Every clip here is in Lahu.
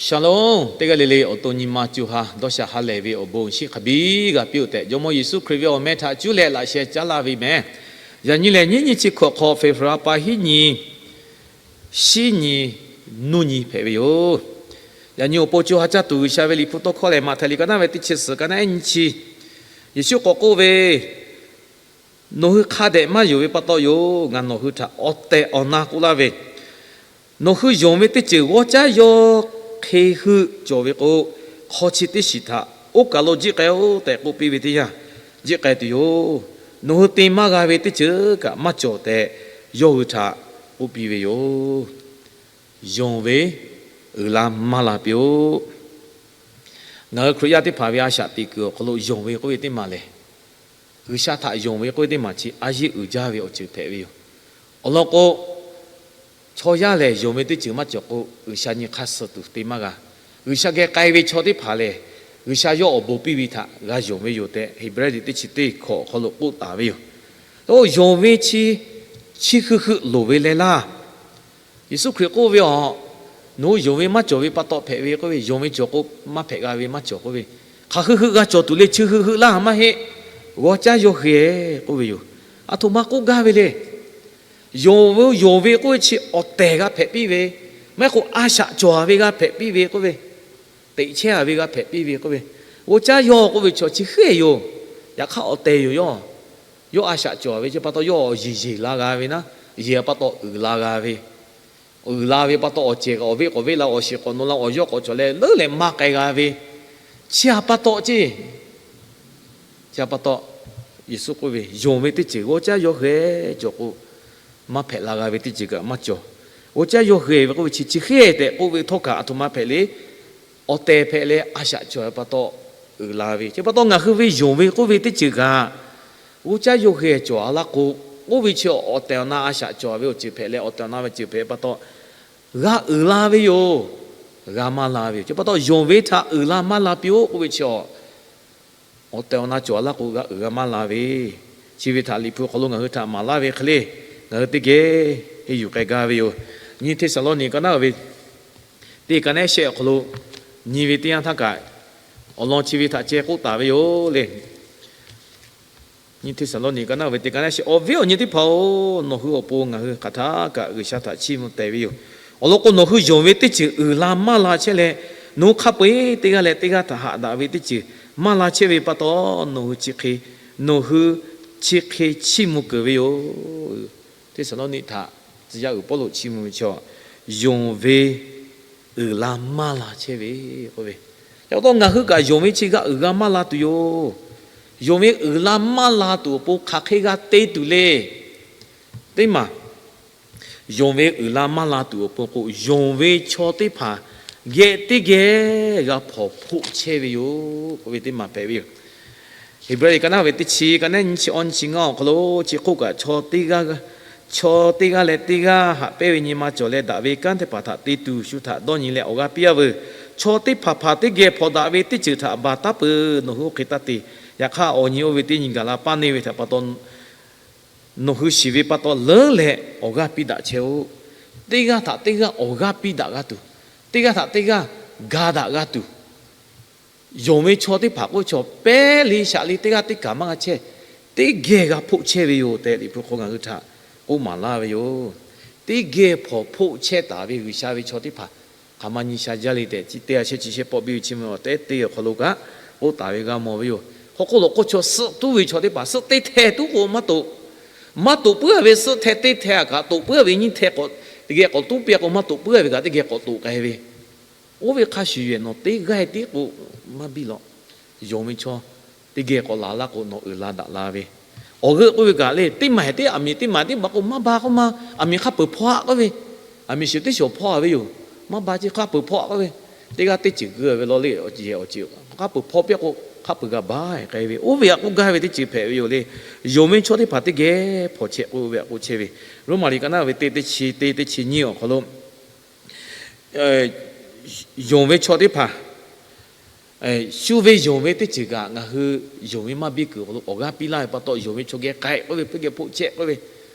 Shalom, teˇ g'aˇ le le awˬ to nyi ma co ha dawˇ sha ha lehˬ ve awˬ bon shiˉ hk'a biˇ g'a piˇ-oˆ tehꞈ, Jawˇmawˇ Yeˍsuˆ Hkriꞈ ve awˬ meh htaꞈ cuˇ leh laꞈ sheh caˉ laˇ ve meh. Yaꞈ nyi lehˬ, nyiˇ nyiˇ chi hkawꞈ hk'aw February pa hiˉ nyi, shiˉ nyi, nuˇ nyi hpehꞈ ve yoˬ. Yaꞈ nyi awˬ pon co ha caˇ tuˬ G'uiˬsha ve Liꞈ hpu tawˇ hkawˇ lehˬ, Maꞈhtehˍ liꞈ ka naˉ ve teˇ chi suhˍ ka naˉ ehˉ nyi chi, Yeˍsuˆ k'awꞈ k'oˆ ve, Nawˬ hui hk'a dehꞈ maˇ yonˍ ve pa taw yoˬ. Ngaˬ nawˬ hui htaꞈ awˬ tehˬ awˬ na k'oˆ laˇ ve, nawˬ hui yonˍ ve teˇ ceuˬ g'awˇ caˉ yawˇ hk'e heuˆ cawˬ ve k'o, hk'aw chi teˇ shiˍ htaꞈ oˇ kaˬ lo jiˆ k'ai-oˆ tehꞈ k'oˆ piˇ ve teˇ yanˇ, jiˆ k'ai tuˬ yoˬ. Nawˬ hui te maˇ g'a ve teˇ ceuˬ kaꞈ maˇ cawˬ tehꞈ, yawˇ hui htaꞈ k'oˆ piˇ ve yoˬ. Yonˍ ve uiˍ la maˇ la piˇ-oˆ. Ngaˬ hui Hkriꞈ yaˇ teˇ hpaˍ ve a shaꞈ teꞈ kuiˬ awˬ hk'aw lo yonˍ ve k'oˆ ve teˇ maˬ lehˬ, G'uiˬsha htaꞈ yonˍ ve k'oˆ ve teˇ maˬ chi a yeˇ uiˍ jaˇ ve awˬ ceuˬ hpehꞈ ve yoˬ. Awˬ lawn k'o, chaw yaˇ lehˬ yonˍ ve teˇ ceuˬ maˇ cawˬ k'o, G'uiˬsha nyi hk'aˇ suh tuˬ te maˇ g'a. G'uiˬsha geh k'ai ve chaw teˇ hpaˍ lehˬ, G'uiˬsha yawˇ awˬ bon piˇ ve htaꞈ g'a yonˍ ve yoˬ tehꞈ, Heˍbrehˇ liꞈ teˇ chi teˇ hkawꞈ awˬ hk'aw lo k'oˆ taˍ ve yoˬ. Yonˍ ve chi, chi hui hui loˍ ve leh laˇ. Yeˍsuˆ Hkriꞈ k'oˆ ve, Nawˬ hui yonˍ ve maˇ cawˬ ve pa taw hpehꞈ ve k'oˆ ve, yonˍ ve cawˬ k'o maˇ hpehꞈ g'a ve maˇ cawˬ k'oˆ ve, hk'aˬ hui hui g'a cawˬ tuˬ le, chi hui hui laˇ maˇ heˆ. G'awˇ caˉ yawˇ hui-e k'oˆ ve yoˬ. Aˬ htoꞈ ma k'oˆ gaˇ ve le. Yonˍ ve, yonˍ ve k'oˆ ve chi awˬ tehˬ g'a hpehꞈ piˇ ve, maˇ heˆ k'o a shaꞈ cawˬ ve g'a hpehꞈ piˇ ve k'oˆ ve, teꞈ chehˇ-a ve g'a hpehꞈ piˇ ve k'oˆ ve, g'awˇ caˉ yawˇ k'oˆ ve chaw chi hui-e yoˬ. Yaꞈ hk'aˇ awˬ tehˬ yoˬ yawˇ. Yawˇ a shaꞈ cawˬ ve chi pa taw yawˇ awˬ yeˬ yeˬ la g'a ve naˉ, yeˬ pa taw uiˍ la g'a ve, uiˍ la ve pa taw awˬ cehˬ k'awꞈ veˆ k'awꞈ veˆ la, awˬ shiˍ k'awꞈ nawˬ la, awˬ yawˇ k'awꞈ cawˬ leh leuˉ leh maˇ k'ai g'a ve, chi htaꞈ pa taw ceˇ. Chi htaꞈ pa taw, Yeˍsuˆ k'oˆ ve, yonˍ ve teˇ ceuˬ g'awˇ caˉ yawˇ hui-e cawˬ k'o, maˇ hpehꞈ la g'a ve teˇ ceuˬ kaꞈ maˇ cawˬ. G'awˇ caˉ yawˇ hui-e ve k'oˆ ve chi chi hui-e tehꞈ k'oˆ ve htawˇ kaꞈ aˬ htoꞈ ma hpehꞈ le. Awˬ tehˬ hpehꞈ leh a shaꞈ cawˬ ve pa taw uiˍ la ve, chi pa taw ngaˬ hui ve yonˍ ve k'oˆ ve teˇ ceuˬ kaꞈ, g'awˇ caˉ yawˇ hui-e cawˬ-a laˇ k'o, oˇ ve chi awˬ tehˬ awˬ na a shaꞈ cawˬ ve awˬ ceuˬ hpehꞈ leh awˬ tehˬ awˬ na ve ceuˬ hpehꞈ pa taw, g'a uiˍ la ve yoˬ. G'a maˇ la ve yoˬ. Chi pa taw yonˍ ve htaꞈ uiˍ la maˇ la piˇ-oˆ k'oˆ ve chi, awˬ tehˬ awˬ na cawˬ-a laˇ k'o g'a uiˍ g'a maˇ la ve, chi ve htaꞈ Liꞈ hpu hk'aw lo ngaˬ hui htaꞈ maˍ laˇ ve hk'e le, ngaˬ hui teˇ geh henˇ yuˬ k'ai gaˇ ve yoˬ. Nyiˇ Hteˇsaˍlawˇniˆ ka naˉ ve teˇ ka naˉ shehˆ awˬ hk'aw lo nyi ve teˇ yanˇ htaˇ kaꞈ, awˬ lawn chi ve htaꞈ ceh k'oˆ taˍ ve yoˬ le. Nyiˇ Hteˇsaˍlawˇniˆ ka naˉ ve teˇ ka naˉ shehˆ, awˬ viˉ awˬ nyi teˇ hpaˍ-oˬ, nawˬ hui awˬ pon ngaˬ hui hk'aˬ htaˇ kaꞈ G'uiˬsha htaꞈ chiˇ mvuh tehꞈ ve yoˬ. Awˬ lawn k'o, nawˬ hui yonˍ ve teˇ ceuˬ uiˍ la maˇ la chehˇ leh, nawˬ hui hk'a peu-eˬ teˇ g'aˇ leh teˇ g'aˇ htaꞈ haꞈ daꞈ ve teˇ ceuˬ maˇ la chehˇ ve pa taw, nawˬ hui chi hk'e, nawˬ hui chi hk'e chiˇ mvuh keunˍ ve yoˬ. Hteˇsaˍlawˇniˆ htaꞈ tcuh yaˇ uiˍ Pawˇluꞈ chiˇ mvuh ve chaw, yonˍ ve uiˍ la maˇ la chehˇ ve k'oˆ ve, yaꞈ pa taw ngaˬ hui kaꞈ yonˍ ve chi g'a uiˍ g'a maˇ la tuˬ yoˬ. Yonˍ ve uiˍ la maˇ la tuˬ awˬ pon hk'aˬ hk'e g'a te tuˬ le. Teˇ maˬ, yonˍ ve uiˍ la maˇ la tuˬ awˬ pon k'o, yonˍ ve chaw teˇ hpaˍ geh teˇ geh g'a hpawnˬ hpoˆ chehˇ ve yoˬ k'oˆ ve teˇ maˬ hpehꞈ ve yoˬ. Heˍbrehˇ liꞈ ka naˉ ve teˇ chi ka naˉ nyiˇ chi awˇ nyiˇ chi ngaˇ awˬ hk'aw lo chi hk'oˆ kaꞈ, chaw teˇ g'aˇ leh teˇ g'aˇ haꞈ pehnˇ ve nyi ma cawˬ leh, daꞈ ve kanˉ teˇ hpaˍ htaꞈ te tuˬ shu htaꞈ dawˇ nyi leh awˬ g'aˇ piˇ a veuˬ. Chaw teˇ hpaˍ hpaˍ teˇ geh hpawnˬ daꞈ ve teˇ ceuˬ htaꞈ baˬ taˉ peuˬ. Nawˬ hui oˇ hk'e taˇ te. Yaꞈ hk'aˇ, awˬ nyi oˇ ve teˇ nyi gaˬ la paˇ neˇ ve htaꞈ pa taw, nawˬ hui shiˍ ve pa taw leuˉ leh awˬ g'aˇ piˇ daꞈ chehˇ-oˆ. Teˇ g'aˇ htaꞈ teˇ g'aˇ awˬ g'aˇ piˇ daꞈ g'a tuˬ, teˇ g'aˇ htaꞈ teˇ g'aˇ ga daꞈ g'a tuˬ, yonˍ ve chaw teˇ hpaˍ k'oˆ ve chaw, pehˉ le shaꞈ le teˇ g'aˇ teˇ kaˬ maˇ g'a chehˇ, teˇ geh g'a hpoˆ chehˇ ve yoˬ tehꞈ, Liꞈ hpu hk'aw ngaˬ hui htaꞈ k'oˆ maˍ laˇ ve yoˬ. Teˇ geh hpawnˬ hpoˆ chehˇ taˍ ve G'uiˬsha ve chaw teˇ hpaˍ hk'aˬ ma nyi sha jaˇ le tehꞈ, chi teˇ g'aˇ shehˆ chi shehˆ pawˆ biˇ ve chi mvuh awˬ tehˉ teˇ awˬ hk'aw lo kaꞈ k'oˆ taˍ ve g'a mawˬ ve yoˬ. Hk'aw hk'oˆ lo k'oˆ chaw suhˆ tuˉ ve chaw teˇ hpaˍ suhˆ teˇ hteh tuˉ k'o maˇ toꞈ, maˇ toꞈ puiˉ-a ve suhˆ hteh teˇ hteh-a kaꞈ toꞈ puiˉ-a ve nyiˇ hteh k'awꞈ teˇ geh k'awꞈ tuˉ piˇ k'o maˇ toꞈ puiˉ-a ve kaꞈ teˇ geh k'awꞈ toꞈ k'ai ve, oˇ ve hk'a shuˍ yehˬ nawˬ teˇ g'aˇ tiˉ k'o maˇ biˇ lawꞈ. Yonˍ ve chaw teˇ geh k'awꞈ laˬ laˇ k'o nawˬ uiˍ la daꞈ la ve. Awˬ g'euˆ k'oˆ ve kaꞈ le, teˇ maˬ hehˍ teˇ aˬ miˍ teˇ maˬ teˇ maˬ k'o maˇ ba k'oˆ ma, aˬ miˍ hk'a peuˬ hpawˇ-a k'oˆ ve, aˬ miˍ shiˍ teˇ shawˍ hpawˇ-a ve yoˬ. Maˇ ba chi hk'a peuˬ hpawˇ-a k'oˆ ve, teˇ g'aˇ teˇ ceuˬ g'euˆ ve law le, yehˬ awˬ ceuˬ hk'a peuˬ hpawˇ piˇ k'o hk'a peuˬ g'a ba k'ai ve, oˇ ve htaꞈ k'oˆ gaˇ ve teˇ ceuˬ hpehꞈ ve yoˬ le. Yonˍ ve chaw teˇ hpaˍ teˇ geh hpawnˬ chehˇ k'oˆ ve htaꞈ k'oˆ chehˇ ve, Roˉmaꞈ liꞈ ka naˉ ve teˇ teˇ chi teˇ teˇ chi nyiˇ awˬ hk'aw lo, yonˍ ve chaw teˇ hpaˍ shu ve yonˍ ve teˇ ceuˬ kaꞈ ngaˬ hui yonˍ ve maˇ biˇ kuiˬ awˬ hk'aw lo awˬ g'aˇ piˇ laˇ ve pa taw, yonˍ ve chaw geh k'ai k'oˆ ve, hpeuˇ geh hpoˆ chehˇ k'oˆ ve,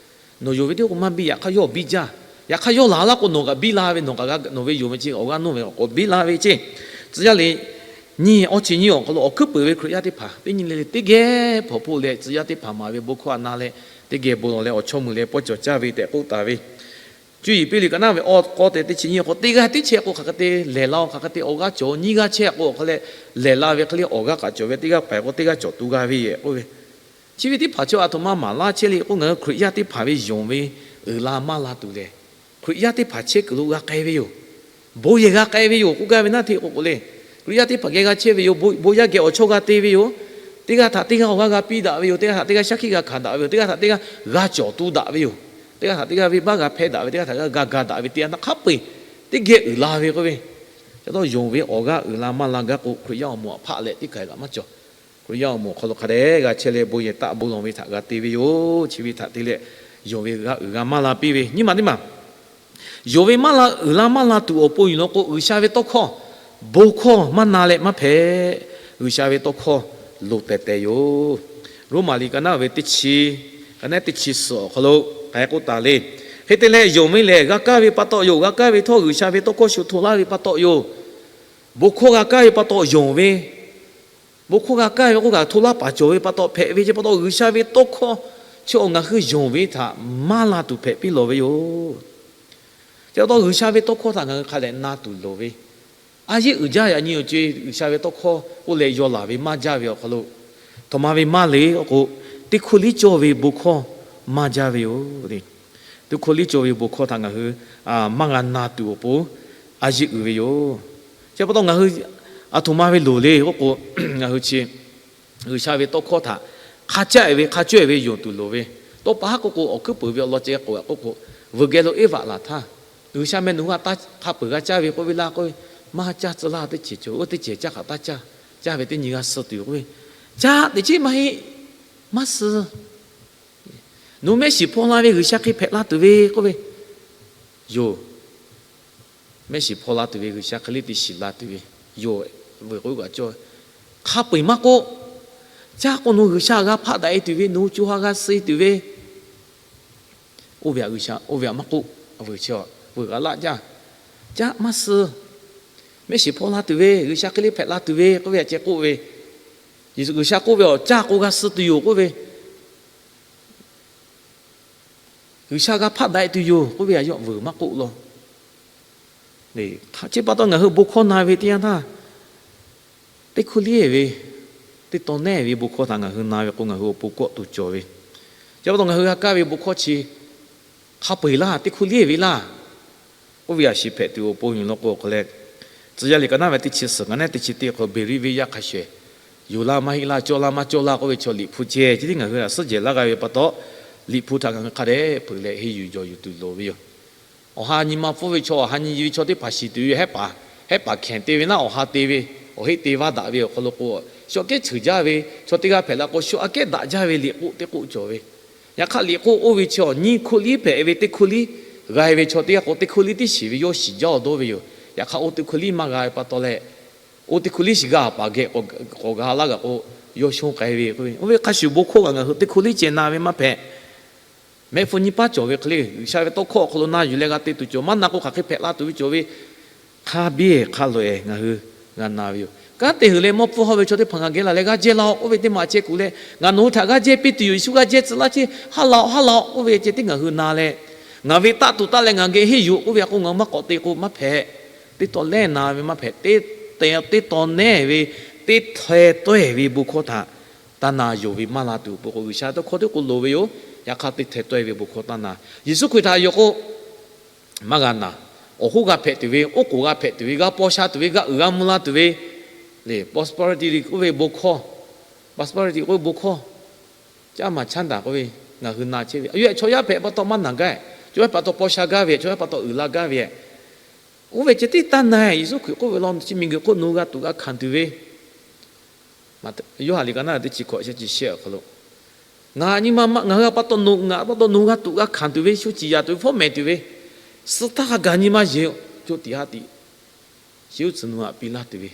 nawˬ yonˍ ve teˇ k'o maˇ biˇ, yaꞈ hk'aˇ yawˇ biˇ jaˇ. Yaꞈ hk'aˇ yawˇ laˬ laˇ k'o, nawˬ kaꞈ biˇ la ve, nawˬ kaꞈ g'a, nawˬ ve yonˍ ve chi awˬ g'aˇ nuˇ ve awˬ k'o biˇ la ve ceˇ. Tcuh yaˇ le, nyiˇ awˬ chi nyiˇ awˬ hk'aw lo awˬ hkuiˉ peuˍ ve Hkriꞈ yaˇ teˇ hpaˍ teˇ nyi le le teˇ geh hpawnˬ hpoˆ leh, tcuh yaˇ teˇ hpaˍ maˍ ve bon hkawˇ a na leh, teˇ geh bon lawˬ leh awˬ chawˇ meuˍ leh pawˇ cawˬ caˇ ve tehꞈ k'oˆ taˍ ve. Cuˇ yiˍ piˇ liꞈ ka naˉ ve awˬ k'aw te teˇ chi nyiˇ awˬ hk'aw, teˇ g'aˇ teˇ chehˇ k'o hk'aˬ hk'e te lehˬ la-oˬ, hk'aˬ hk'e te awˬ g'aˇ cawˬ, nyiˇ g'aˇ chehˇ k'o awˬ hk'aw leh lehˬ la ve hk'e le awˬ g'aˇ k'aꞈ cawˬ ve, teˇ g'aˇ paiˍ k'o teˇ g'aˇ cawˬ tu g'a ve yehˬ k'oˆ ve. Chi ve teˇ hpaˍ chaw aˬ htoꞈ ma maˍ laˇ chehˇ le k'o, ngaˬ hui Hkriꞈ yaˇ teˇ hpaˍ ve yonˍ ve uiˍ la maˇ la tuˬ lehˬ, Hkriꞈ yaˇ teˇ hpaˍ chehˇ kuiˬ lo g'a k'ai ve yoˬ. Bon yehˬ g'a k'ai ve yoˬ k'oˆ gaˇ ve naˇ hteˇ k'o k'o le, Hkriꞈ yaˇ teˇ hpaˍ geh g'a chehˇ ve yoˬ. Bon yaˇ geh awˬ chawˇ g'a te ve yoˬ. Teˇ g'aˇ htaꞈ teˇ g'aˇ awˬ g'aˇ g'a piˇ daꞈ ve yoˬ. Teˇ g'aˇ htaꞈ teˇ g'aˇ shaˉ hkiˆ g'a hkanˍ daꞈ ve yoˬ. Teˇ g'aˇ htaꞈ teˇ g'aˇ g'a cawˬ tu daꞈ ve yoˬ. Teˇ g'aˇ htaꞈ teˇ g'aˇ venˇbaˆ g'a hpehˇ daꞈ ve, teˇ g'aˇ htaꞈ g'a ga daꞈ ve, teˇ g'aˇ htaꞈ hk'a peu-eˬ teˇ geh uiˍ la ve k'oˆ ve. Ca taw yonˍ ve awˬ g'aˇ uiˍ la maˇ la gaˇ k'o, Hkriꞈ yaˇ awˬ moˍ htaꞈ hpaˆ leh teˇ kaˬ g'aꞈ maˇ cawˬ. Hkriꞈ yaˇ awˬ moˍ awˬ hk'aw lo hk'a dehꞈ g'a chehˇ leh bon yehˬ taˆ bon lawˬ ve htaꞈ g'a te ve yoˬ. Chi ve htaꞈ te leh yonˍ ve g'aˇ uiˍ g'a maˇ la piˇ ve nyiˇ maˬ teˇ maˬ. Yonˍ ve maˇ la, uiˍ la maˇ la tuˬ awˬ pon yuˬ law k'o, G'uiˬsha ve tawˇ hkawˇ, bon hkawˇ maˇ na leh maˇ hpehꞈ. G'uiˬsha ve tawˇ hkawˇ loˍ tehˬ tehˬ yoˬ. Roˉmaꞈ liꞈ ka naˉ ve teˇ chi, ka naˉ teˇ chi suhˍ awˬ hk'aw lo k'ai k'oˆ taˍ le. Hk'e te leh, yonˍ ve lehˬ g'a kaˇ ve pa taw yoˬ. G'a kaˇ ve htawˇ, G'uiˬsha ve tawˇ hkawˇ shu hto laˇ ve pa taw yoˬ. Bon hkawˇ g'a kaˇ ve pa taw yonˍ ve, bon hkawˇ g'a kaˇ ve k'oˆ kaꞈ hto laˇ paˍ cawˬ ve pa taw hpehꞈ ve, chi pa taw G'uiˬsha ve tawˇ hkawˇ chi awˬ ngaˬ hui yonˍ ve htaꞈ maˇ la tuˬ hpehꞈ piˇ lawˬ ve yoˬ. Chi pa taw G'uiˬsha ve tawˇ hkawˇ htaꞈ ngaˬ hui hk'a dehꞈ na tuˬ loˍ ve, a yeˇ uiˍ jaˇ yaꞈ nyi awˬ co-e G'uiˬsha ve tawˇ hkawˇ k'oˆ leh yaw laˬ ve maˇ jaˇ ve awˬ hk'aw lo, a htoꞈ ma ve maˇ le k'oˆ k'o, teˇ hkuˇ liˇ cawˇ ve bon hkawˇ maˇ jaˇ ve yoˬ. Teˇ hkuˇ liˇ cawˇ ve bon hkawˇ htaꞈ ngaˬ hui maˇ g'a na tuˬ awˬ pon a yeˇ uiˍ ve yoˬ. Chi pa taw ngaˬ hui a htoꞈ ma ve loˍ le k'oˆ k'o, ngaˬ hui chi G'uiˬsha ve tawˇ hkawˇ htaꞈ hk'a caˆ-e ve, hk'a cawehˇ ve yonˍ tuˬ loˍ ve. Tawˇ pa haˉ k'oˆ k'o, awˬ hkuiˉ peuˍ ve awˬ lawn ceh k'oˆ k'o, vuiˬ geh lo eˇ vaꞈ laˬ htaˇ, G'uiˬsha meh nawˬ hui htaꞈ hk'a peuˬ g'a caˇ ve k'oˆ ve laˇ k'oˆ ve, maˇ caˇ tcuh laˇ teˇ ceuˬ cawˬ, oˇ teˇ ceuˬ caˇ hk'aꞈ taˇ caˇ. Caˇ ve teˇ nyi g'a suh tuˬ yoˬ k'oˆ ve, caˇ teꞈ cheˉ maˇ heˆ, maˇ suh. Nawˬ mehˆ shiˍ hpaw la ve G'uiˬsha hk'e hpehꞈ la tuˬ ve k'oˆ ve yoˬ. Mehˆ shiˍ hpaw la tuˬ ve G'uiˬsha hk'e le te shiˍ la tuˬ ve yoˬ. Vuiˬ k'oˆ kaꞈ cawˇ, hk'a peu-eˬ maˇ k'oˆ. Caˇ k'o nawˬ G'uiˬsha g'a hpaˆ daꞈ-e tuˬ ve, nawˬ hui co ha g'a suh-e tuˬ ve, oˇ ve htaꞈ G'uiˬsha oˇ ve htaꞈ maˇ k'oˆ. Vuiˬ chi, vuiˬ g'a laˆ jaˇ. Caˇ maˇ suh. Mehˆ shiˍ hpaw la tuˬ ve, G'uiˬsha hk'e le hpehꞈ la tuˬ ve k'oˆ ve htaꞈ ceh k'oˆ ve, Yeˍsuˆ G'uiˬsha k'oˆ ve, awˬ caˇ k'o g'a suh tuˬ yoˬ k'oˆ ve, G'uiˬsha g'a hpaˆ daꞈ-e tuˬ yoˬ k'oˆ ve htaꞈ yawˇ vuiˬ maˇ k'oˆ law. Chi pa taw ngaˬ hui bon hkawˇ na ve teˇ yanˇ htaˇ, teˇ hkuˇ liˇ ve, teˇ taw nehˇ ve bon hkawˇ htaꞈ ngaˬ hui na ve k'o, ngaˬ hui awˬ pon kawˆ tuˬ cawˬ ve. Chi pa taw ngaˬ hui g'a kaˇ ve bon hkawˇ chi hk'a peu-eˬ laˇ, teˇ hkuˇ liˇ ve laˇ. Oˇ ve htaꞈ shiˍ hpehꞈ tuˬ awˬ pon yoˬ law k'o, awˬ hk'aw leh, Tcuh yaˇ liꞈ ka naˉ ve teˇ chi suhˍ, ka naˉ teˇ chi teˇ hk'aw, Beˍriˆ venˇ yaˇ hk'a shuˍ shuˍ, yonˍ laˇ maˇ heˆ laˇ, cawˇ laˇ maˇ cawˇ laˇ k'oˆ ve chaw Liꞈ hpu ceh chi tiˉ ngaˬ hui htaꞈ suhˉ jehˬ laˇ g'a ve pa taw, Liꞈ hpu htaꞈ ngaˬ hui hk'a dehꞈ peuˬ leh henˇ yuˬ jawˬ yuˬ tuˬ loˍ ve yoˬ. Awˬ ha nyi ma pfuhˇ ve chaw, awˬ ha nyi ve chaw teˇ hpaˍ shiˍ tuˬ ve, hehˉ paˍ, hehˉ paˍ hkehˍ te ve naˉ, awˬ ha te ve, awˬ heˆ te vaˇ daꞈ ve awˬ hk'aw lo k'o, shu aꞈ kehˉ ceuˬ jaˇ ve chaw teˇ g'aˇ hpehꞈ la k'o, shu aꞈ kehˉ daꞈ jaˇ ve liꞈ k'oˆ teˇ k'oˆ cawˬ ve. Yaꞈ hk'aˇ liꞈ k'oˆ oˇ ve chaw nyiˇ hkuˇ liˇ hpehꞈ ve teˇ hkuˇ liˇ g'a-e ve chaw teˇ g'aˇ k'o, teˇ hkuˇ liˇ tiˉ shiˍ ve yawˇ shiˍ jaˇ-oˬ dawˇ ve yoˬ. Yaꞈ hk'aˇ oˇ teˇ hkuˇ liˇ maˇ g'a ve pa taw leh, oˇ teˇ hkuˇ liˇ shiˍ g'a paˍ geh k'awꞈ g'a laˇ g'a k'o, yawˇ shonˇ k'ai ve k'oˆ ve. Oˇ ve hk'a shuˍ bon hkawˇ kaꞈ ngaˬ hui teˇ hkuˇ liˇ ceh na ve maˇ hpehꞈ. Mehˆ hpu nyiˇ paˉ cawˬ ve hk'e le, G'uiˬsha ve tawˇ hkawˇ awˬ hk'aw lo na yuˬ leh g'a te tuˬ cawˬ, maˇ na k'o hk'aˬ hk'e hpehꞈ la tuˬ ve cawˬ ve, hk'a biˇ hk'a loꞈ-e ngaˬ hui g'a na ve yoˬ. Kanˉ te heuˬ leh mawˇ pfuhˇ hawˇ ve chaw teˇ hpaˍ ngaˬ geh laˬ leh g'aˇ jehˇ laˇ-oˬ k'oˆ ve teˇ maˬ ceh kuˬ leh, ngaˬ nawˬ hui htaꞈ g'aˇ jehˇ piˇ tuˬ yoˬ, Yeˍsuˆ g'aˇ jehˇ tcuh laˇ chehˇ, haˆ laˬ-oˬ, haˆ laˬ-oˬ k'oˆ ve ceh tiˉ ngaˬ hui na leh, ngaˬ ve taˆ tuˬ taˆ leh ngaˬ geh henˇ yuˬ k'oˆ ve a k'o, ngaˬ hui maˇ k'awꞈ te k'o maˇ hpehꞈ. Teˇ taw lehˇ na ve maˇ hpehꞈ. Teˇ taw nehˇ ve, teˇ hteh tawehˇ ve bon hkawˇ htaꞈ taˇ na yonˍ ve maˇ la tuˬ awˬ pon k'o, G'uiˬsha tawˇ hkawˇ teˇ k'oˆ loˍ ve yoˬ. Yaꞈ hk'aˇ teˇ hteh tawehˇ ve bon hkawˇ taˇ na. Yeˍsuˆ Hkriꞈ htaꞈ yonˍ k'o, maˇ g'a naˬ. Awˬ hoˉ g'a hpehꞈ tuˬ ve, oˉ k'oˍ g'a hpehꞈ tuˬ ve, g'a paw sha tuˬ ve, g'a uiˍ g'a mvuh la tuˬ ve, le prosperity k'oˆ ve bon hkawˇ, prosperity k'oˆ ve bon hkawˇ, caˇ maˍ chaˇ daꞈ k'oˆ ve ngaˬ hui na chehˇ ve. Yaꞈ chaw yaˇ hpehꞈ pa taw maˇ naˬ gaˇ, chaw yaˇ pa taw paw sha gaˇ ve, chaw yaˇ pa taw uiˍ la gaˇ ve, oˇ ve ceh tiˉ taˇ na. Yeˍsuˆ Hkriꞈ k'oˆ ve law chi miˬguiˬ hk'oˆ nawˬ hui g'a tuꞈ g'a hkanˍ tuˬ ve, Yoˇhanˬ liꞈ ka naˉ teˇ chi hkawꞈ sheh chi shehˆ awˬ hk'aw lo, ngaˬ nyi ma, ngaˬ hui pa taw nawˬ, ngaˬ pa taw nawˬ hui g'a tuꞈ g'a hkanˍ tuˬ ve, shu ciˍ yaˍ tuˬ ve, fawˉ mehˍ tuˬ ve, suh htaˇ hk'a gaˬ nyi ma yeˬ, co tiꞈ ha tiꞈ, shiˍ uˉ tcuhˬ nawˬ hui htaꞈ piˇ laˇ tuˬ ve,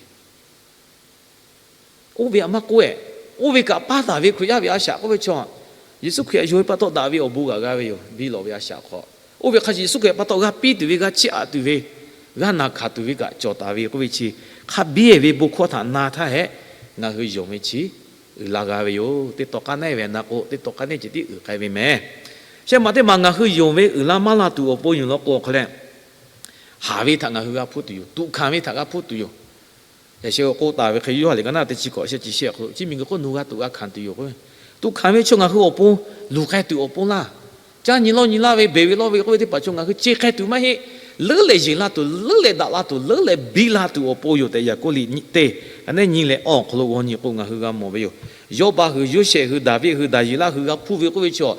oˇ ve htaꞈ maˇ k'oˆ-ehˍ. Oˇ ve kaꞈ paˇ taˍ ve Hkriꞈ yaˇ ve a shaꞈ k'oˆ ve chaw, Yeˍsuˆ Hkriꞈ htaꞈ yonˍ ve pa taw daꞈ ve awˬ bon g'aꞈ g'a ve yoˬ. Biˇ lawꞈ ve a shaꞈ hk'aw, Oˇ ve hk'a shuˍ Yeˍsuˆ Hkriꞈ pa taw g'a piˇ tuˬ ve, g'a chiˇ aꞈ tuˬ ve, g'a naˬ hkanˍ tuˬ ve kaꞈ cawˬ taˍ ve k'oˆ ve chi, hk'a biˇ ve bon hkawˇ htaꞈ na htaˇ hehꞈ, ngaˬ hui yonˍ ve chi uiˍ la g'a ve yoˬ. Teˇ taw k'aˉ neˉ ve na k'o, teˇ taw k'aˉ neˉ ceh tiˉ uiˍ k'ai ve mehˍ. Shehˆ maˬ teˇ maˬ ngaˬ hui yonˍ ve uiˍ la maˇ la tuˬ awˬ pon yoˬ law k'o, awˬ hk'a leh, haˍ ve htaꞈ ngaˬ hui g'a hpuˇ tuˬ yoˬ. Tuꞈ hkanˍ ve htaꞈ g'a hpuˇ tuˬ yoˬ. Yaꞈ sheh k'oˆ taˍ ve hk'e, Yoˇhanˬ liꞈ ka naˉ teˇ chi hkawꞈ sheh chi shehˆ awˬ hk'aw lo, chi miˬguiˬ hk'oˆ nawˬ g'a tuꞈ g'a hkanˍ tuˬ yoˬ k'o, tuꞈ hkanˍ ve chaw ngaˬ hui awˬ pon luˬ k'ai tuˬ awˬ pon laˇ. Caˇ nyi lawˇ nyi laˇ ve, beˬ ve lawˇ ve k'oˆ ve teˇ hpaˍ chaw ngaˬ hui ce k'ai tuˬ maˇ heˆ. Leuˉ leh yeˬ la tuˬ, leuˉ leh daꞈ la tuˬ, leuˉ leh biˇ la tuˬ awˬ pon yoˬ tehꞈ, Yaˍkoˆ liꞈ teˇ ka neˉ nyi leh awˬ hk'aw lo g'aw nyi k'o ngaˬ hui g'a mawˬ ve yoˬ. Yawˇbaˆ hui, Yoˇsehꞈ hui, Daˍviˆ hui, Daˍyeˍlaˆ hui g'a hpuˇ ve k'oˆ ve chaw,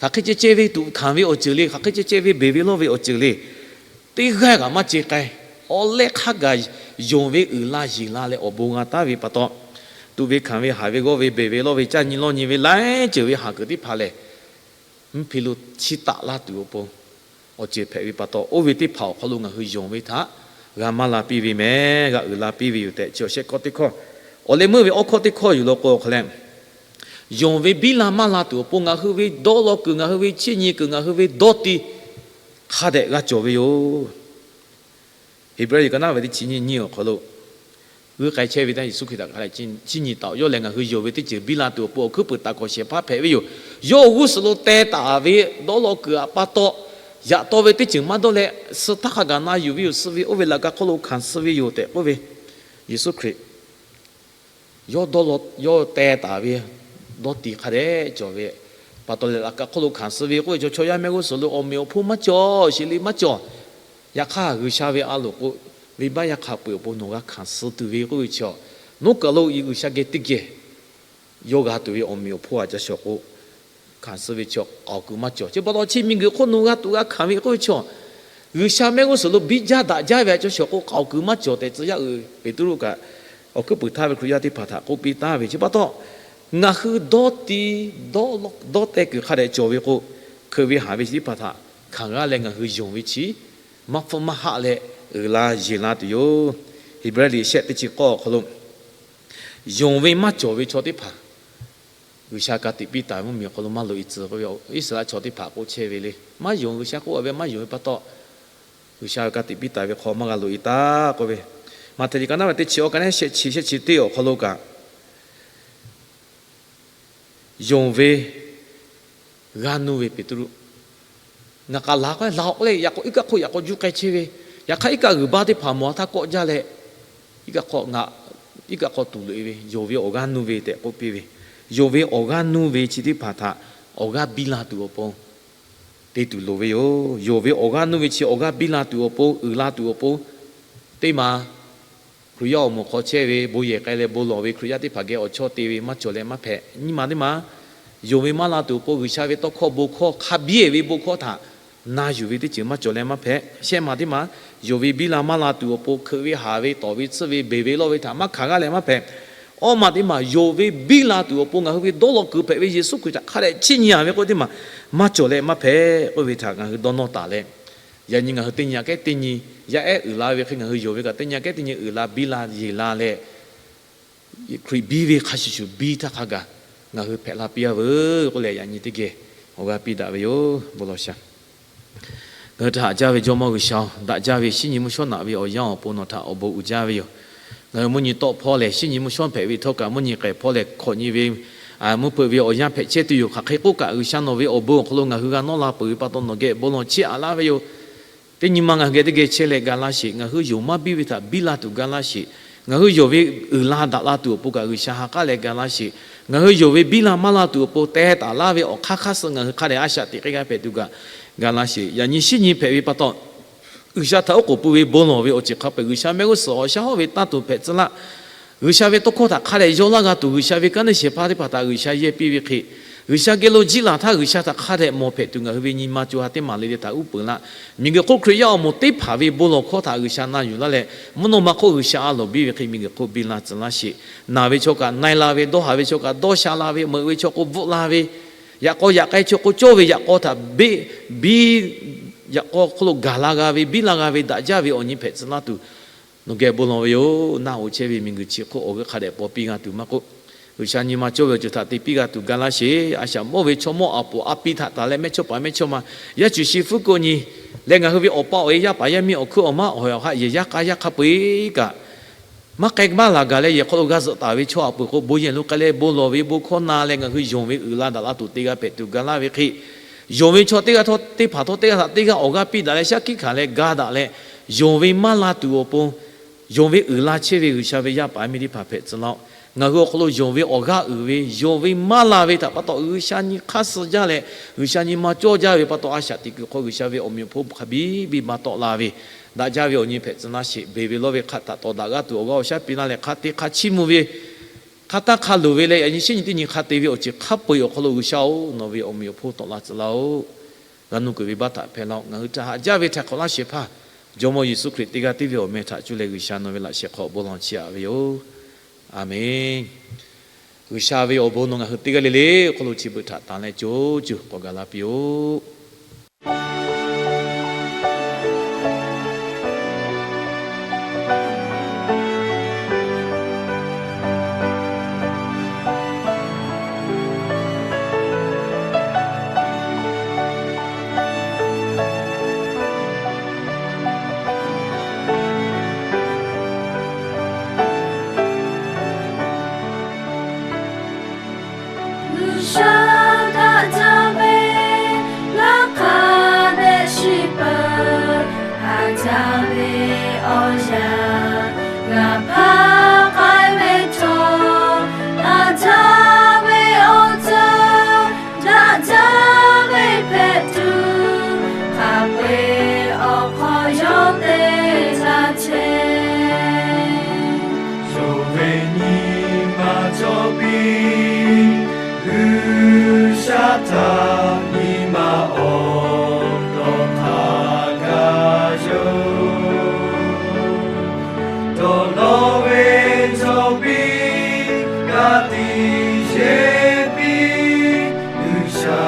hk'aˬ hk'e ceh ceh ve tuꞈ hkanˍ ve awˬ ceuˬ le, hk'aˬ hk'e ceh ceh ve beˬ ve lawˇ ve awˬ ceuˬ le, teˇ g'aˇ kaꞈ maˇ ce k'ai. Awˬ leh hk'a gaˬ yonˍ ve uiˍ la yeˬ la leh awˬ bon g'a taˉ ve pa taw, tuꞈ ve hkanˍ ve, haˍ ve g'awˇ ve, beˬ ve lawˇ ve, caˇ nyi lawˇ nyi ve laiˉ ceuˬ ve haˍ kuiˬ teˇ hpaˍ lehˬ, mvuhˇ hpe lo chiˇ taˆ laˇ tuˬ awˬ pon awˬ ceuˬ hpehꞈ ve pa taw, oˇ ve teˇ hpaˍ awˬ hk'aw lo ngaˬ hui yonˍ ve htaꞈ g'a maˇ la piˇ ve mehˍ, g'a uiˍ la piˇ ve yoˬ tehꞈ, chi awˬ shehˆ k'awˇ teˇ hkawˇ. Awˬ leh meuˇ ve awˉ hkawˇ teˇ hkawˇ yuˬ law k'o, awˬ hk'a leh, yonˍ ve biˇ la maˇ la tuˬ awˬ pon ngaˬ hui ve dawˇ law kuiˬ, ngaˬ hui ve chiˇ nyi kuiˬ, ngaˬ hui ve dawˇ ti hk'a dehꞈ g'a cawˬ ve yoˬ. Heˍbrehˇ liꞈ ka naˉ ve teˇ chi nyiˇ nyiˇ awˬ hk'aw lo, g'uiˇ k'ai chehˇ ve htaˇ Yeˍsuˆ Hkriꞈ htaꞈ hk'a dehꞈ chiˇ nyi taˍ-oˬ. Yawˇ lehˬ ngaˬ hui yonˍ ve teˇ ceuˬ biˇ la tuˬ awˬ pon awˬ hkuiˉ puiˍ taˍ kawꞈ shehˍ hpaˇ hpehꞈ ve yoˬ. Yawˇ awˬ g'uˇ suhˍ lo teh taˍ ve dawˇ law kuiˬ htaꞈ pa taw, yaꞈ taw ve teˇ ceuˬ maˇ dawˇ leh, suh htaˇ hk'a gaˬ na yuˬ ve yoˬ. Suh ve oˇ ve laꞈ ka hk'oˆ lo hkanˍ suh ve yoˬ tehꞈ k'oˆ ve, Yeˍsuˆ Hkriꞈ yawˇ dawˇ law, yawˇ teh taˍ ve dawˇ ti hk'a dehꞈ cawˬ ve pa taw leh, laꞈ ka hk'oˆ lo hkanˍ suh ve k'oˆ ve chaw, chaw yaˇ mehˆ g'uˇ suhˍ lo awˬ meꞈ awˬ hponˇ maˇ cawˬ, sheˍ le maˇ cawˬ. Yaꞈ hk'aˇ G'uiˬsha ve a loˍ k'o, venˇbaˆ yaˇ hk'a peu-eˬ awˬ pon nawˬ g'a hkanˍ suh tuˬ ve k'oˆ ve chaw, nawˬ kaˬ lo G'uiˬsha geh teˇ geh yawˇ g'a tuˬ ve awˬ meꞈ awˬ hponˇ a ca shawˍ k'o, hkanˍ suh ve chaw k'aoˍ kuiˬ maˇ cawˬ. Chi pa taw chi miˬguiˬ hk'oˆ nawˬ g'a tuꞈ g'a hkanˍ ve k'oˆ ve chaw, G'uiˬsha mehˆ g'uˇ suhˍ lo biˇ jaˇ daꞈ jaˇ ve a ca shawˍ k'o, k'aoˍ kuiˬ maˇ cawˬ tehꞈ tcuh yaˇ uiˍ Peˍtruˆ kaꞈ awˬ hkuiˉ puiˍ htaˇ ve Hkriꞈ yaˇ teˇ hpaˍ htaꞈ k'oˆ piˇ taˍ ve. Chi pa taw, ngaˬ hui dawˇ ti, dawˇ teh kuiˬ hk'a dehꞈ cawˬ ve k'o, hkeuꞈ ve haˍ ve chi teˇ hpaˍ htaꞈ hkanˍ g'aˇ leh ngaˬ hui yonˍ ve chi maˇ hpfuhˇ maˇ haˆ leh uiˍ la yeˬ la tuˬ yoˬ. Heˍbrehˇ liꞈ shehˆ teˇ chi k'awˇ awˬ hk'aw lo, yonˍ ve maˇ cawˬ ve chaw teˇ hpaˍ G'uiˬsha ka tiꞈ piˇ taˍ ve mvuhˇmiˬ awˬ hk'aw lo maˇ loꞈ e tcuh k'oˆ ve, Iˉsaˍreˍlaˆ chaw teˇ hpaˍ k'oˆ chehˇ ve le. Maˇ yonˍ, G'uiˬsha k'oˆ a ve maˇ yonˍ ve pa taw, G'uiˬsha ka tiꞈ piˇ taˍ ve hk'aw maˇ g'a loꞈ e taˍ k'oˆ ve, Maꞈhtehˍ liꞈ ka naˉ ve teˇ chi awˬ ka neˉ shehˆ chi, shehˆ chi teˇ awˬ hk'aw lo kaꞈ, yonˍ ve g'aˇ nuˇ ve Peˍtruˆ, ngaˬ k'aꞈ la k'o la-oˬ k'oˆ leh, yaꞈ k'aw iˉ kaˆ hk'oˆ yaꞈ k'aw juˇ k'ai chehˇ ve, yaꞈ hk'aˇ iˉ kaˆ g'uiˬ baˆ teˇ hpaˍ mawˬ a htaˇ kawˆ jaˇ leh, iˉ kaˆ hk'aw ngaˬ, iˉ kaˆ hk'aw tuˬ loꞈ e ve, yonˍ ve awˬ g'aˇ nuˇ ve tehꞈ k'oˆ piˇ ve, yonˍ ve awˬ g'aˇ nuˇ ve chi teˇ hpaˍ htaꞈ awˬ g'aˇ biˇ la tuˬ awˬ pon te tuˬ loˍ ve yoˬ. Yonˍ ve awˬ g'aˇ nuˇ ve chi awˬ g'aˇ biˇ la tuˬ awˬ pon, uiˍ la tuˬ awˬ pon, teˇ ma Hkriꞈ yaˇ awˬ moˍ hk'aw chehˇ ve, bon yehˬ k'ai leh bon lawˬ ve Hkriꞈ yaˇ teˇ hpaˍ geh awˬ chawˇ te ve maˇ cawˬ leh maˇ hpehꞈ. Nyiˇ ma teˇ ma, yonˍ ve maˇ la tuˬ awˬ pon G'uiˬsha ve tawˇ hkawˇ bon hkawˇ hk'a biˇ ve bon hkawˇ htaꞈ na yuˬ ve teˇ ceuˬ maˇ cawˬ leh maˇ hpehꞈ. Shehˆ ma teˇ ma, yonˍ ve biˇ la maˇ la tuˬ awˬ pon hkeuꞈ ve haˍ ve tawˍ ve tsuhˇ ve beˬ ve lawˇ ve htaꞈ maˇ hkanˍ g'aˇ leh maˇ hpehꞈ. Awˇ ma teˇ ma, yonˍ ve biˇ la tuˬ awˬ pon ngaˬ hui ve dawˇ law kuiˬ hpehꞈ ve Yeˍsuˆ Hkriꞈ htaꞈ hk'a dehꞈ chiˇ nyi a ve k'oˆ teˇ ma, maˇ cawˬ leh maˇ hpehꞈ k'oˆ ve htaꞈ ngaˬ hui dawˇ nawˇ taˍ leh, yaꞈ nyi ngaˬ hui teˇ nyi aꞈ kehˉ teˇ nyi, yaˇ ehˉ uiˍ la ve hk'e ngaˬ hui yonˍ ve kaꞈ teˇ nyi aꞈ kehˉ teˇ nyi uiˍ la biˇ la yeˬ la leh, Hkriꞈ biˇ ve hk'a shuˍ shuˍ biˇ htaˇ hk'a gaˬ ngaˬ hui hpehꞈ la piˇ a veuˬ k'oˆ leh yaꞈ nyi teˇ geh awˬ g'aˇ piˇ daꞈ ve yoˬ. Bon lawˬ shaˍ. Ngaˬ hui htaꞈ haꞈ jaˇ ve Jawˇmawˇ G'uiˬsha-oˬ, daꞈ jaˇ ve shinˉ nyi mvuhˇ shawˉ naꞈ ve awˬ yanˇ awˬ pon nawˬ htaꞈ awˬ bon uiˍ jaˇ ve yoˬ. Ngaˬ hui mvuhˇ nyi tawˆ hpawˇ lehˬ shinˉ nyi mvuhˇ shawˉ hpehꞈ ve htawˇ kaꞈ mvuhˇ nyi k'ehˬ hpawˇ lehˬ hkawꞈ nyi ve mvuhˇ hpeuꞈ ve awˬ yanˇ hpehꞈ chehˇ tuˬ yoˬ. Hk'aˬ hk'e k'oˆ kaꞈ G'uiˬsha nawˬ ve awˬ bon awˬ hk'aw lo ngaˬ hui g'a nawˇ la peuˬ ve pa taw nawˬ geh bon lawˬ chiˇ aꞈ laˇ ve yoˬ. Teˇ nyi ma ngaˬ hui geh teˇ geh chehˇ leh ga laˇ sheˍ. Ngaˬ hui yonˍ maˇ biˇ ve htaꞈ biˇ la tuˬ ga laˇ sheˍ. Ngaˬ hui yonˍ ve uiˍ la daꞈ la tuˬ awˬ pon kaꞈ G'uiˬsha ha k'aˉ leh ga laˇ sheˍ. Ngaˬ hui yonˍ ve biˇ la maˇ la tuˬ awˬ pon teh taˍ laˇ ve awˬ hk'aˇ hk'aˇ suh ngaˬ hui hk'a dehꞈ a shaꞈ teꞈ k'ai g'a hpehꞈ tuˬ kaꞈ ga laˇ sheˍ. Yaꞈ nyi shinˉ nyi hpehꞈ ve pa taw, G'uiˬsha htaꞈ oˉ k'oˍ pui ve bon lawˬ ve awˬ ceuˬ hk'a peu-eˬ G'uiˬsha mehˆ g'uˇ suhˍ awˬ shaˉ hawˉ ve taˇ tuˬ hpehꞈ tcuh laˇ. G'uiˬsha ve tawˇ hkawˇ htaꞈ hk'a dehꞈ yaw laˇ g'a tuˬ, G'uiˬsha ve kanˉ neˇ shehˍ hpaˇ teˇ hpaˍ htaꞈ G'uiˬsha yehˇ piˇ ve hk'e, G'uiˬsha geh lo jiˇ laˬ htaˇ G'uiˬsha htaꞈ hk'a dehꞈ mawˬ hpehꞈ tuˬ ngaˬ hui ve nyi ma co ha teˇ maˬ le le htaꞈ uˉ peunˍ laˇ. Miˬguiˬ hk'oˆ Hkriꞈ yaˇ awˬ moˍ teˇ hpaˍ ve bon lawˬ hkawˇ htaꞈ G'uiˬsha na yuˬ laˇ leh, mvuhˇ naw ma hk'oˆ G'uiˬsha a loˍ biˇ ve hk'e miˬguiˬ hk'oˆ biˇ laˇ tcuh laˇ sheˍ. Naˬ ve chaw kaꞈ na-e la ve, dawˇ haˍ ve chaw kaꞈ dawˇ sha la ve, meuꞈ ve chaw k'o bvuhꞈ la ve, yaꞈ k'aw yaꞈ k'ai chaw k'o cawˇ ve yaꞈ k'aw htaꞈ beˆ biˇ, yaꞈ k'aw hk'oˆ lo gaˬ la g'a ve, biˇ la g'a ve, daꞈ jaˇ ve awˬ nyi hpehꞈ tcuh laˇ tuˬ nawˬ geh bon lawˬ ve yoˬ. Naˆ hoꞈ chehˇ ve miˬguiˬ chi hk'oˆ awˬ g'euˆ hk'a dehꞈ paw piˇ g'a tuˬ maˇ k'oˆ, G'uiˬsha nyi ma cawˇ ve awˬ ceuˬ htaꞈ te piˇ g'a tuˬ ga laˇ sheˍ. A shaꞈ mawˇ ve chaw mawˇ a poˍ a piˇ htaꞈ tanˬ leh mehˇchawˇpaˍ mehˇchawˇma, yaˇ cuˬ shi hpuˉ ko nyi leh ngaˬ hui ve awˬ pa awˬ e yaˇ paˍ yaˇ miˇ awˬ hkuiˉ awˬ maˉ awˬ hawehˬ awˬ haˆ yehˬ yaˇ k'a yaˇ hk'a peu-eˬ kaꞈ maˇ k'ai maˇ laˬ gaˬ leh yehˬ hk'aw lo g'a zuhꞈ taˍ ve chaw a poˍ k'o, bon yehˬ lo k'ai leh bon lawˬ ve bon hkawˇ na leh ngaˬ hui yonˍ ve uiˍ la daꞈ la tuˬ te g'a hpehꞈ tuˬ ga laˇ ve hk'e, yonˍ ve chaw teˇ g'aˇ htawˇ teˇ hpaˍ htawˇ teˇ g'aˇ htaꞈ teˇ g'aˇ awˬ g'aˇ piˇ daꞈ leh shaˉ hkiˆ hkanˍ leh ga daꞈ leh, yonˍ ve maˇ la tuˬ awˬ pon yonˍ ve uiˍ la chehˇ ve G'uiˬsha ve yaˇ paˍ miˇ teˇ hpaˍ hpehꞈ tcuh laˇ-oˆ. Ngaˬ hui awˬ hk'aw lo yonˍ ve awˬ g'aˇ uiˍ ve, yonˍ ve maˇ la ve htaꞈ pa taw G'uiˬsha nyi hk'aˇ suh jaˇ leh, G'uiˬsha nyi ma cawˇ jaˇ ve pa taw, a shaꞈ teꞈ kuiˬ hk'aw G'uiˬsha ve awˬ meꞈ awˬ hponˇ hk'a biˇ biˇ maˇ tawˆ la ve, daꞈ jaˇ ve awˬ nyi hpehꞈ tcuh laˇ sheˍ. Beˬ ve lawˇ ve hk'a htaꞈ tawˍ daꞈ g'aˇ tuˬ awˬ g'aˇ awˬ shaˉ piˇ laˇ leh, hk'a te hk'a chiˇ mvuh ve, hk'a taˇ hk'a loˍ ve leh yaꞈ nyi shinˉ nyi teˇ nyi hk'a te ve awˬ ceuˬ hk'a peu-eˬ awˬ hk'aw lo G'uiˬsha-oˬ, nawˬ ve awˬ meꞈ awˬ hponˇ tawˆ la tcuh laˇ-oˆ. G'a nuˇ kuiˬ ve baˆ htaꞈ hpehˇ laˇ-oˆ. Ngaˬ hui htaꞈ haꞈ jaˇ ve htaiˍ hk'awꞈ laˇ shehˍ hpaˇ Jawˇmawˇ Yeˍsuˆ Hkriꞈ teˇ g'aˇ tiˉ ve awˬ meh htaꞈ cuˇ leh G'uiˬsha nawˬ ve laꞈ shehˍ hk'aw bon lawˬ chiˇ aꞈ ve yoˬ. Aˬmenˍ. G'uiˬsha ve awˬ bon nawˬ ngaˬ hui teˇ g'aˇ le le awˬ hk'aw lo chi beuꞈ htaꞈ tanˬ leh co cuˬ k'awꞈ gaˬ la piˇ-oˆ. G'uiˬsha daꞈ jaˇ ve, ngaˬ hk'a dehꞈ shiˍ peuˬ. Haꞈ jaˇ ve awˬ yanˇ, ngaˬ hpaˇ k'ai ve chaw, haꞈ jaˇ ve awˬ ceuˬ, daꞈ jaˇ ve hpehꞈ tuˬ, hk'a peu-eˬ awˬ hk'aw yawˇ te taˇ chehˇ. Yonˍ ve nyi ma cawˬ piˇ, G'uiˬsha htaꞈ nyi ma awˬ dawˬ hk'a gaˬ yoˬ. Dawˬ lawˬ ve cawˬ piˇ, ka tiꞈ yeˬ piˇ, G'uiˬsha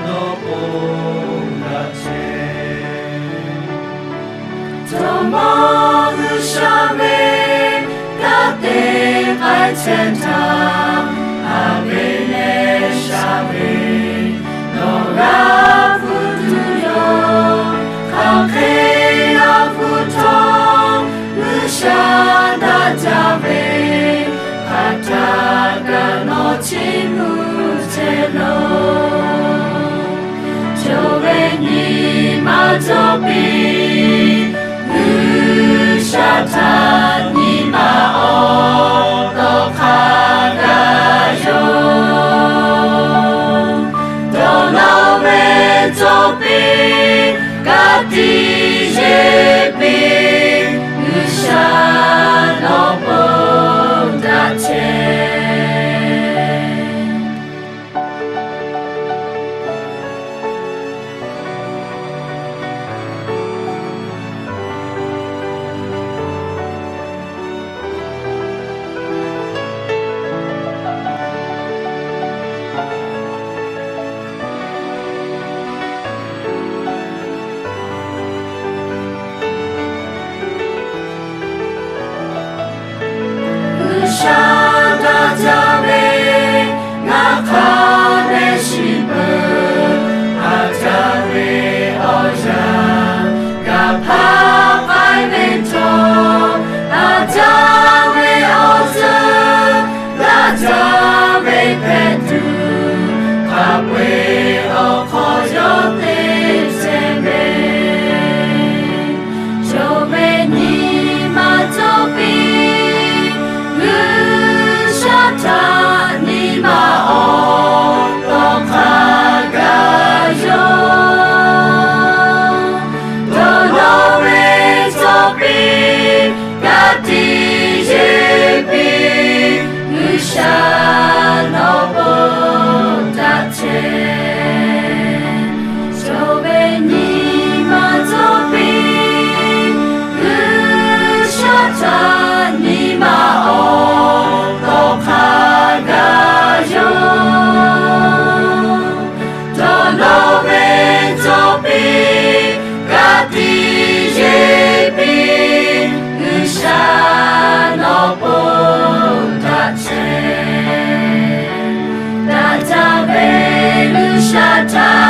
nawˬ ponˬ laˇ chehˇ. Jawˇmawˇ G'uiˬsha ve kanˉ te k'ai chehˇ htaˇ, haꞈ ve leh sha ve nawˬ g'a hpu tuˬ yoˬ. Hk'aˬ hk'e g'a hpu htawˇ, G'uiˬsha daꞈ jaˇ ve hk'aˬ htaꞈ kaꞈ nawˬ chiˇ mvuh chehˇ loˬ. Yonˍ ve nyi ma cawˬ piˇ, G'uiˬsha htaꞈ nyi ma awˬ dawˬ hk'a gaˬ yoˬ. Dawˬ lawˬ ve cawˬ piˇ, ka tiꞈ yeˬ piˇ, G'uiˬsha nawˬ ponˬ daꞈ chehˇ. G'uiˬsha daꞈ jaˇ ve, ngaˬ hk'a dehꞈ shiˍ peuˬ. Haꞈ jaˇ ve awˬ yanˇ, ngaˬ hpaˇ k'ai ve chaw, haꞈ jaˇ ve awˬ ceuˬ, daꞈ jaˇ ve hpehꞈ tuˬ, hk'a peu-eˬ awˬ hk'aw yawˇ te chehˇ ve, yonˍ ve nyi ma cawˬ piˇ, G'uiˬsha htaꞈ nyi ma awˬ dawˬ hk'a gaˬ yoˬ. Dawˬ lawˬ ve cawˬ piˇ, ka tiꞈ yeˬ piˇ, G'uiˬsha nawˬ ponˬ daꞈ chehˇ. Cha